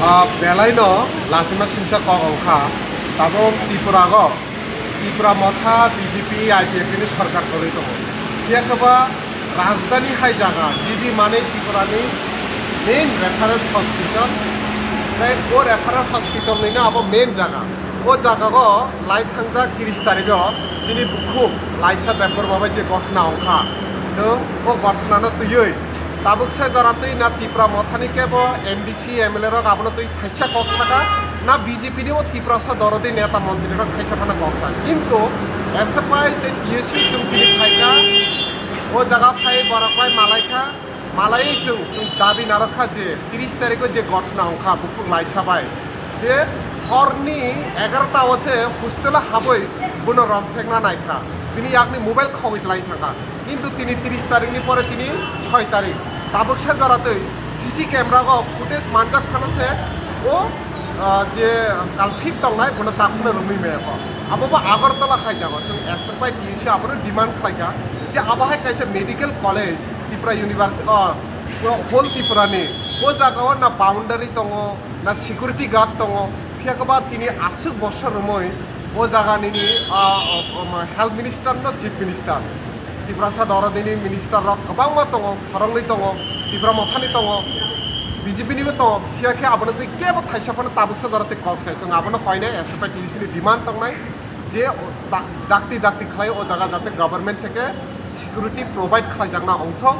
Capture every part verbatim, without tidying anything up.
Ah, belai no lachima singsa kok wngkha. Tabuk Tripura go, Tipra Motha, B J P, I P F T ni sorkar choli tongo. Phiya khe ba rajdhani hai jaga, G D mane Tripura ni main reference hospital. Tai o reference hospital ni no abo main jaga. O jaga go lai thangjak tris tarikh o chini bukhuk Laisa Debbarma bai je ghotona wngkha. Chwng o ghotona no twiwi tabuk se jora twi na Tipra Motha ni kebo M D C, M L A rok abono twi thaisa kok saka, na B J P ni o Tiprasa dorodi neta montri rok thaisa phano kok sa. Kintu S F I je T S U chwng tini phaikha, o jaga phai borok bai malaikha, malaiwi chwng, chwng dabi narwkha je tris tarikh o je ghotona wngkha bukhuk Laisa bai, je horni egarota o se hostel o habwi bono romphekna naikha, bini yakni mobile khogwi tlai thangkha. Kintu tini tris tarikh ni pore tini soi tarikh. Tabuk se jora twi C C camera go footage manjak phano se o, ah, je culprit tongnai bono tak phano romwi maya kho. Abo bo Agartala hai jago. Chwng S F I T U C abono demand khlai kha je abo hai kaisa medical college Tripura University, oh, pura whole Tripura ni o jaga o na boundary tongo, na security guard tongo. Phiya khe ba tini aswk bosor romwi o jaga nini, ah, oh, oh, ma, health minister no chief minister. Tiprasa dorodini minister rok kwbangma tongo, khoroknwi tongo, Tipra Mothani tongo, B J P nibo tongo, phiya khe abono twi kebo thaisa phano tabuksa jora tei kok sai. Chwng abono koinai S F I T U C ni demand tongnai je o da-, dakti dakti khlai o jaga jate government theke security provide khlaijakna ongthok,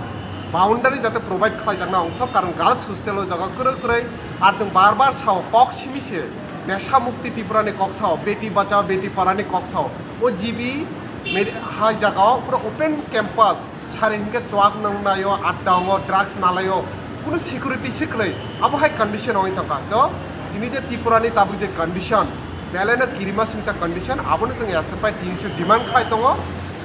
boundary jate provide khlaijakna ongthok, karon girls hostel o jaga kwrwi kwrwi. Ar chwng bar bar sao, kok simi se Nesha Mukti Tripura ni kok sao, Beti Bachao Beti Padhao ni kok sao. O G B med-, hai jaga o pura open campus, sari hinkhe chuak nang naio, adda ongo, drugs nalaio, kunu security se kwrwi. Abo hai condition ongwi tongkha. So, chini je Tripura ni tabuk je condition, belai no kirima singcha condition, abono chwng S F I T U C demand khlai tongo.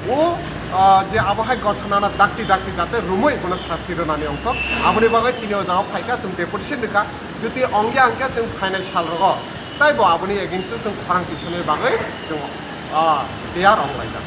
O, ah, je abo hai ghotona no dakti dakti jate romwi bono sasti rwnani ongthok. Aboni bagwi tini o jaga phaikha, chwng deputation rwkha. Jodi ongya hwnkhe chwng phainai sal rogo taibo aboni against o chwng khorang tisani bagwi chwng, ah, tiyar onglaijak.